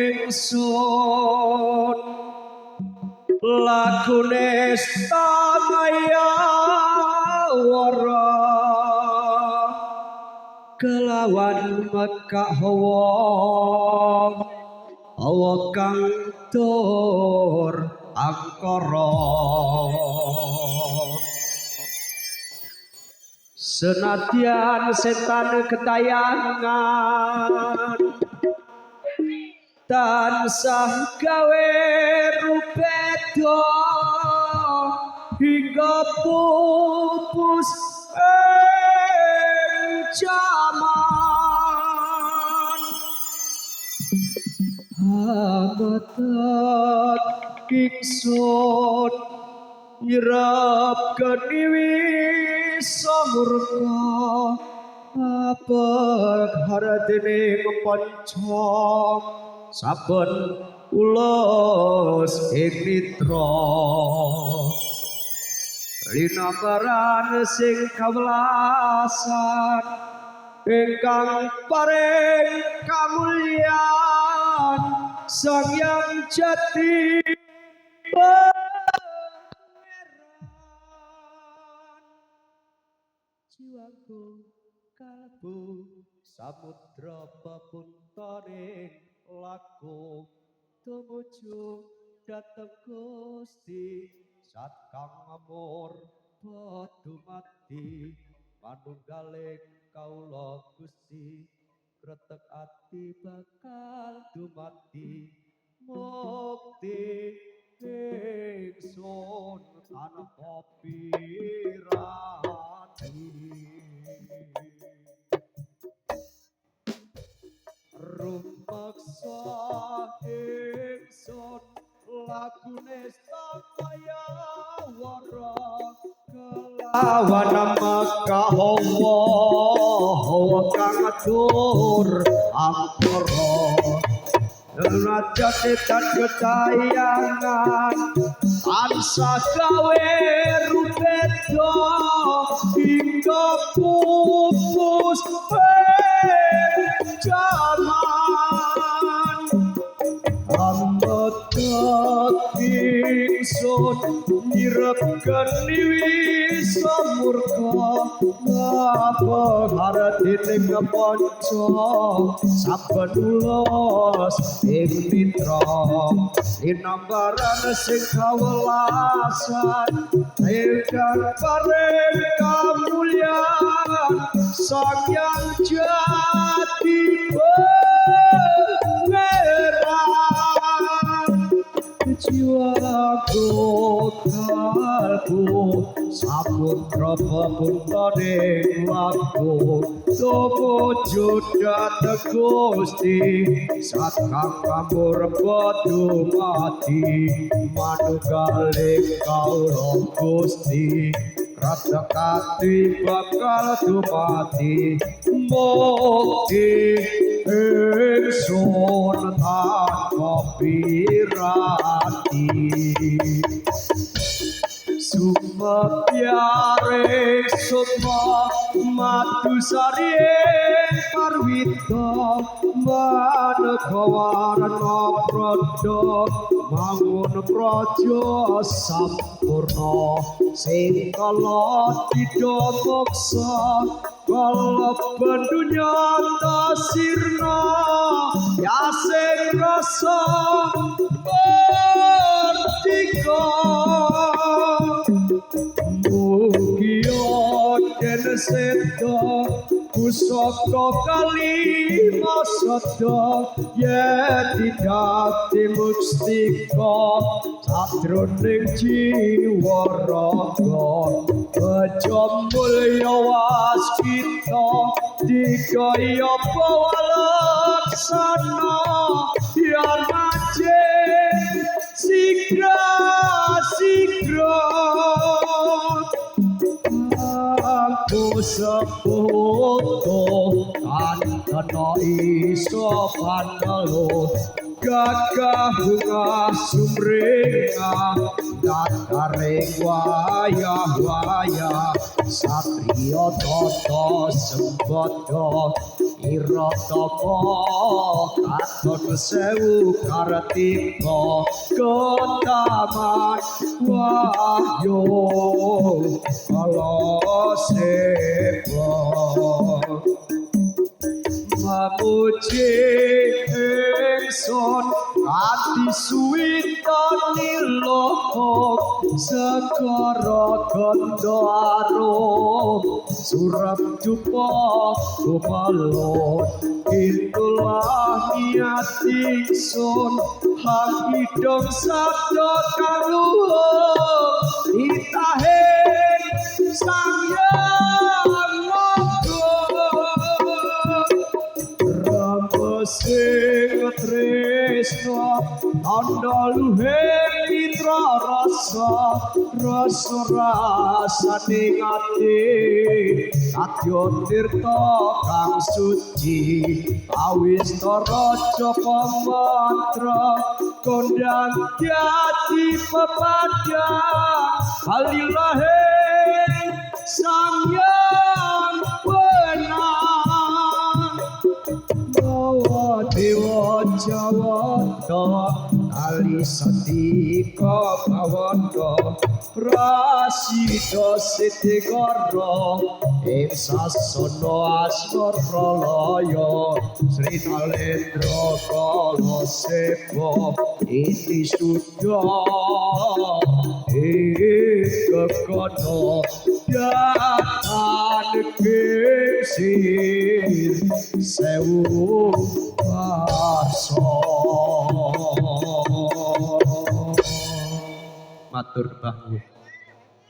Ingsun lakune stamaya wara kelawan mekak hawa hawa kang tur angkara. Senadyan setan ketayangan tansah gawe rubeda hingga pupus ing jaman. Hametet ingsun nyerap geniwi samurka apek haradene panca saben ulos ing mitra linambaran sing kawelasan ingkang paring kamulyan Sang Hyang Jati Pangeran. Jiwaku kalbu samudra pepuntoning laku tumuju dhateng Gusti sat kang amur padha mati manunggaling kawula Gusti kretek ati bakal dumati mukti ingsun tanpa piranti. Rumpeksa ingsun lakune stamaya wara kelawan mekah hawa hawa kang atur angkara. Raja setan ketayangan tansah gawe rubeda hingga pupus ing jaman. Ametet ingsun nyirep geniwi samurka ngapeng haradene kepanca saben ulos ing mitra linambaran sing kawelasan ingkang paring kamulyan Sang Hyang Jati Pangeran. Jiwaku kalbu samudra pepuntoning laku tumuju dhateng Gusti sat kang amur padha mati manunggaling kawula Gusti kretek ati bakal dumati mukti ingsun tanpa piranti. Sumebyare sukma madu sari parwita maneka warna pradha mangun praja sampurna sing kala dida moksa kala dunya sirna yasing rasa merdika. Mugia den seda pusaka kalima sada yen didadi mustika sajroning jiwa raga bejo mulya waskita dikaya pawalaksana yen majeng sigra sigra. Aku seputo kan kena iso panelo gagah bunga sumringah dataring wayah-wayah satriya tata sembada Iratama katon sewu kartika ketaman wahyu kala sepa mamuji ingsun kanthi suwitane lohong segara gandha arum surap dupa gumelun itulah niat ingsun hak hidung sabda kang luhur titahe Sang Hyang Sing tresna tandha luhe mitra rasa rasa rasane ati kadya tirta kang suci awistara japa mantra kondang dadi pepadang halilahe Sang Hyang Wenang. Bawa dewa Jawata ali satika bawanda prasida sitikara ing sasana asmara laya Sri Nalendra kala sepa iti suda ing kekono datan kesir sewu warsa. Matur nuwun.